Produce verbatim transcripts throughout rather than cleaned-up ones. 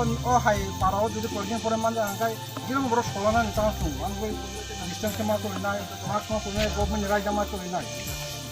O hai para o jodi koi din pore manja hangkai, gila borok solana ni chance tongo. Ang bai distance ma koi nai, mask ma koi nai, government ni raida ma koi nai.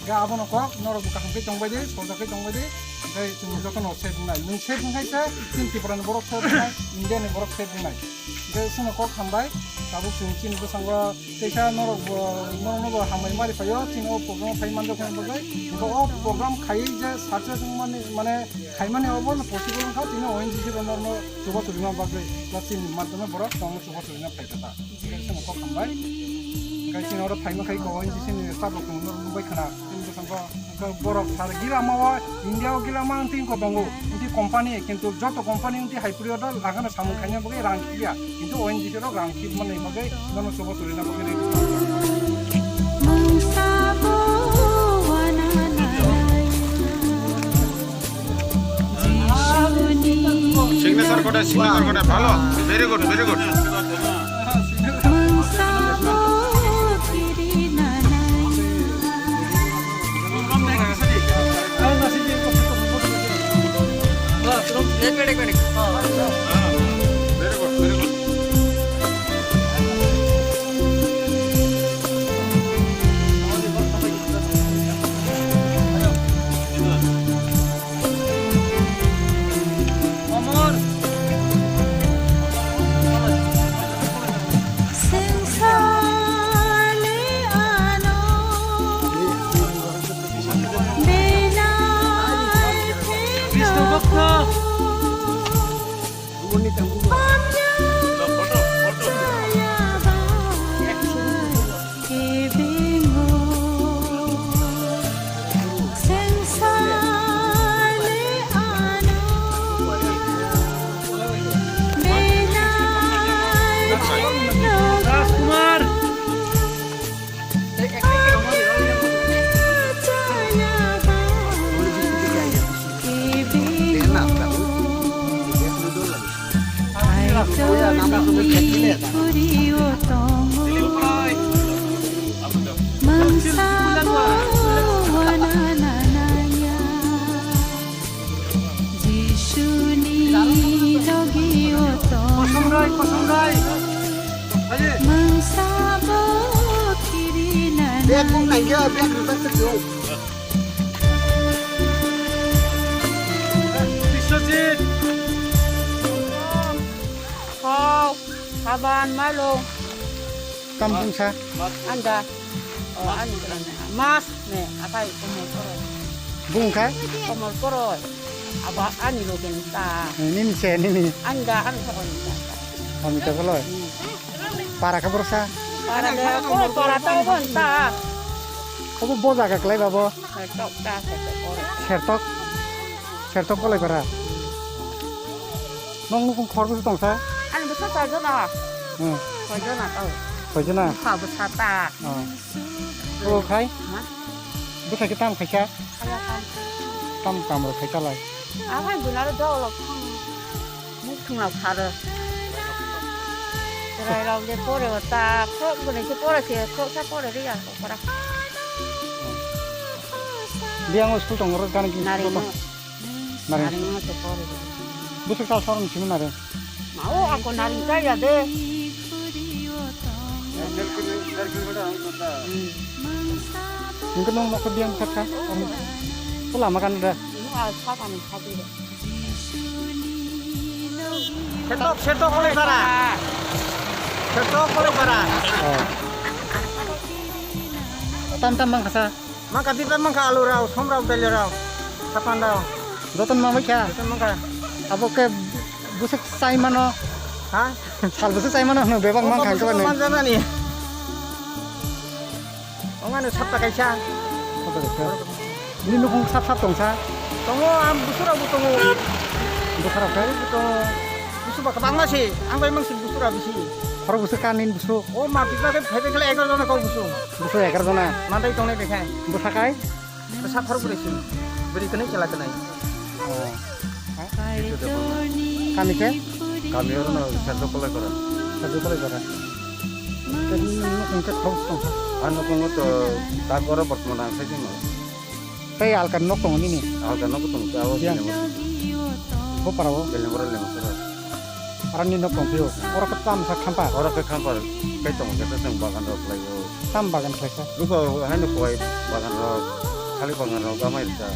Ga abono kok, norok bo kaham khe tongbai di, sojak khe tongbai di. Hingkai chwng jotono safe wngnai. Nwng safe wngkhaisa, chini Tripura ni borok safe wngnai, India ni borok safe wngnai. Hingkai chwngno kok hambai, tabuk chwng chini bwskango teisa norok bo, norokno bo hambai mari phaio, chini o program phai manjak phai bagwi. Hingke o program khaiwi je success wngmani, mane khaimani obo no possible wngkha, chini O N G C rok norokno chubachu rwna bagwi, plus chini madhyome borok chwngno chubachu rwna phaikha ta. Hingke chwngno kok hambai. Hingke chini oro phaima khai O N G C ni staff rok chwngno nukbai khna. Chini bwskango borok sar gila ma o India o gila ma wngti ko tongo. Wngti company, kintu joto company wngti hai puri o do lagano samung khaina bagwi rang khiya. Kintu O N G C rok rang khib mani bagwi jono chubachu rwna bagwi ready. Signature kode, signature kode, bhalo, very good, very good. Very good, very good. Bag bung nangya, bag rwjak se tong. Biswajit. Kok, saban, mailung. Kam bungsa. Anda. Oh, ani, ani. Mas, ne, apai, komol koroi. Bung kha? Komol koroi. Aba, ani logen ta. Nini se, nini. Anda, ani koroi ta. Ami ta koroi. Hmm. Para khe borok sa? Para de, koi para ta obo ta. Obo bo jaga klai ba bo? Sertok ta, sertok koi. Sertok? Sertok kolai para? Nong nukung khor bwswk tong sa? Ani bwsa char jona. Hmm. Char jona tao. Char jona? Bwsa bwsa ta. Oh. O khai? Ha? Bwsa khe tam khaisa? Kaya kam. Tam kam rok khai chalai. Aphai bunaro dolo thang. Muk thwngna pharo. Chwrairok je pore o ta, khorok bwlai se pore se, khoroksa pore ri ya, okra. Biang o school tong oro gana ki Naring school no. Naring. Naring no se pore. Bwswk tal sorom simi naring. Ma o ako naring ta ya de. Hmm. Hingke nong nokho biang kha kha. O lama kan da. Ino a sa kan sa de. Setok, setok kolai para. Setok kolai para. Oh. Tam tam mang khasa. Mangka bipa mangka alu rau, som rau, dail rau, sapan rau. Joton mang kha. Joton mangka. Abo ke busuk sai mano. Ha? Sal busuk sai mano no bebak mang khang kebani. Manjanani. Ongano sapta kaisa. Sapta kaisa. Nini nukung sap sap tongsa? Tongo, ang busura bo tongo. Busura khe? Tongo. Busu ba kabang masi, ang bai mangsi busura bisi. Khoro busu ka nini busu? O ma pipla khe phai phai khala egar jona kau busu. Busu egar jona? Mandai tongnai bai khai. Busa kai? Sa khoro bwrwi sini. Bwrwi kwnwi chwla kwnwi. Oh. Kami khe? Kami oro no Serjo Kolai para. Serjo Kolai para. Tei nokong khe khorok tong kha? Ang nokong to tak oro bortoman ang sai tongno. Tei alka nok tongo nini? Alka nok tongo, abo Yang. Beleng. Bo para o? Beleng oro leng soro. Aroni nok tongphio. Oro khe tamo sa khampa. Oro khe khampa kai tongo, khe tong bagan rok khlaio. Tam bagan khlaikha. Ruko haino kowai bagan rok, thali bagan rok, gamai rwkha.